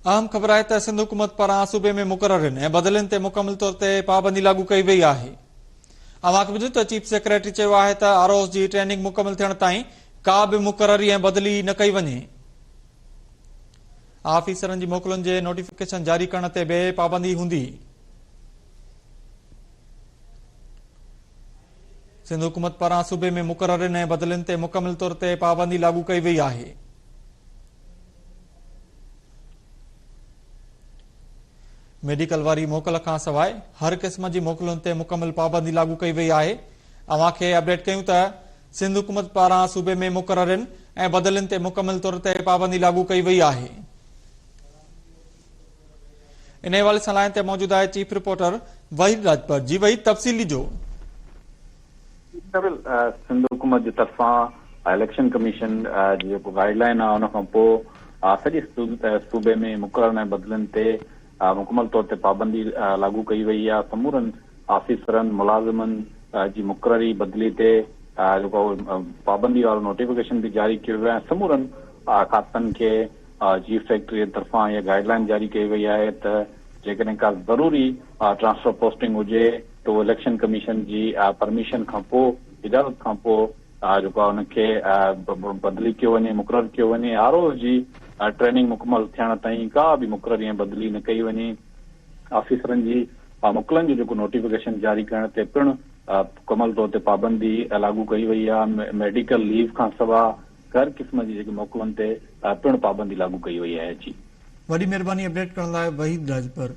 اهم خبر آهي ته سنڌ حڪومت پاران صوبي ۾ مقررين ۽ بدلين تي مڪمل طور تي پابندي لاڳو ڪئي وئي آهي. اوهان کي ٻڌايون ته چيف سيڪريٽري چيو آهي ته آر اوز جي ٽريننگ مڪمل ٿيڻ تائين ڪا به مقرري ۽ بدلي نه ڪئي وڃي. آفيسرن جي موڪلن جي نوٽيفڪيشن جاري ڪرڻ تي به پابندي هوندي. سنڌ حڪومت پاران صوبي ۾ مقررين ۽ بدلين تي مڪمل طور تي پابندي لاڳو ڪئي وئي آهي. ميڊيڪل واري موڪل کان سواء هر قسم جي موڪلن تي مڪمل پابندي لاڳو ڪئي وئي آهي. اوهان کي اپڊيٽ ڪيون ته سنڌ حڪومت پاران صوبي ۾ مقررين ۽ بدلين تي مڪمل طور تي پابندي لاڳو ڪئي وئي آهي. انهي حوالي سان لائين تي موجود آهي چيف رپورٽر وحيد راڄپر جي وحيد تفصيل ڏجو. سنڌ حڪومت جي طرفان اليڪشن ڪميشن جي جيڪو گائيڊ لائين آهي ان کان پوء سڄي صوبي ۾ مقررن ۽ بدلين تي مڪمل طور تي پابندي لاڳو ڪئي وئي آهي سمورن آفيسرن ملازمن جي مقرري بدلي تي جيڪو پابندي وارو نوٽيفڪيشن به جاري ڪيو ويو آهي سمورن کاتن کي چيف سيڪريٽري طرفان اها گائيڊ لائين جاري ڪئي وئي آهي ته جيڪڏهن ڪا ضروري ٽرانسفر پوسٽنگ هجي ته اهو اليڪشن ڪميشن جي پرميشن کان پوء اجازت کان پوء جيڪو آهي ان کي بدلي ڪيو وڃي مقرر ڪيو وڃي آر اوز جي ٽريننگ مڪمل ٿيڻ تائين ڪا به مقرري ۽ بدلي نه ڪئي وڃي آفيسرن جي موڪلن جو جيڪو نوٽيفڪيشن جاري ڪرڻ تي پڻ مڪمل طور تي پابندي لاڳو ڪئي وئي آهي ميڊيڪل ليو کان سواء هر قسم جي جيڪي موڪلن تي پڻ پابندي لاڳو ڪئي وئي آهي جي. وڏي مهرباني اپڊيٽ ڪرڻ لاء وحيد راڄپر.